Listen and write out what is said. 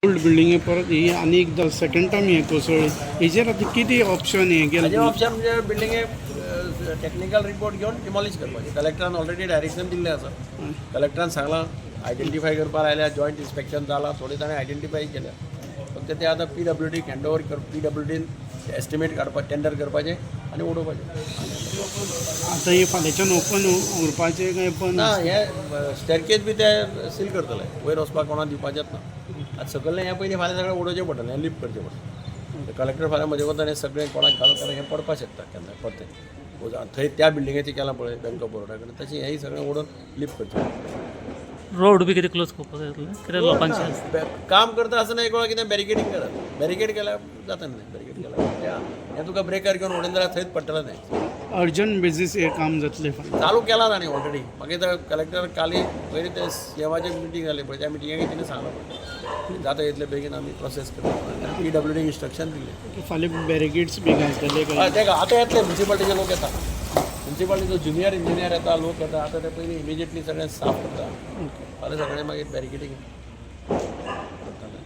Old बिल्डिंगे परत ही आनी एकदां सेकंड टायम हें कोसळ्ळी. हेजेर आतां कितें ऑप्शन हें हाजे केलें? ऑप्शन म्हणजे बिल्डिंगे टॅक्निकल रिपोर्ट घेवन डिमॉलिश करपाचें. कलेक्टरान ऑलरेडी डायरेक्शन दिल्लें आसा. कलेक्टरान सांगलां, आयडेंटिफाय करपाक आयल्या, जॉयंट इन्स्पेक्शन जालां, थोडे ताणें आयडेंटिफाय केल्या. फक्त ते आतां पीडब्ल्यूडीक हँड ओवर कर, पीडब्ल्यूडीन एस्टिमेट काडपा, टेंडर करपाचें आनी उडोवपाचें. आतां हें फाल्यांच्यान ओपन उरपाचें काय बंद? ना, हे स्टॅरकेज बी ते सील करतले. वयर वचपाक कोणाक दिवपाचेंच ना. आतां सकयलें हें पयलीं फाल्यां सगळें उडोवचें पडटलें, हें लिफ्ट करचें पडटलें. कलेक्टर फाल्यां म्हजे वतान हें सगळें कोणाक घालून, कारण हें पडपाक शकता केन्ना परतें. थंय त्या बिल्डिंगेचें केलां पळय बँक ऑफ बरोडा कडेन, तशें हेंय सगळें उडोवन लिफ्ट करचें पडटलें. रोड बी कितें क्लोज करपाक जाय जातलें कित्याक लोकांचें? काम करता आसतना एक वेळा कितें बॅरिकेडींग करात. बॅरिकेड केल्यार जाता न्ही? बॅरिकेड केल्यार हें तुका ब्रेकार घेवन उडयन जाल्यार थंयच पडटलें तें. अर्जंट बेजीस हें काम जातलें फाल्यां? चालू केला ताणें ऑलरेडी. मागीर तर कलेक्टर काली पयलीं ते सीएमाची मिटींग जाली पळय, त्या मिटिंगेक तिणें सांगलां पळय, जाता इतले बेगीन आमी प्रोसेस करता. पीडब्ल्यूडीक इन्स्ट्रक्शन दिल्लें. फाल्यां बॅरिकेड्स बी घालतले काय? हय, ते आतां येतले, म्युनिसिपालिटीचे लोक येता, म्युनिसिपालिटीचो ज्युनियर इंजिनियर येता, लोक येता. आतां ते पयलीं इमिजिएटली सगळें साफ करता. फाल्यां सगळें मागीर बॅरिकेडींग करतले.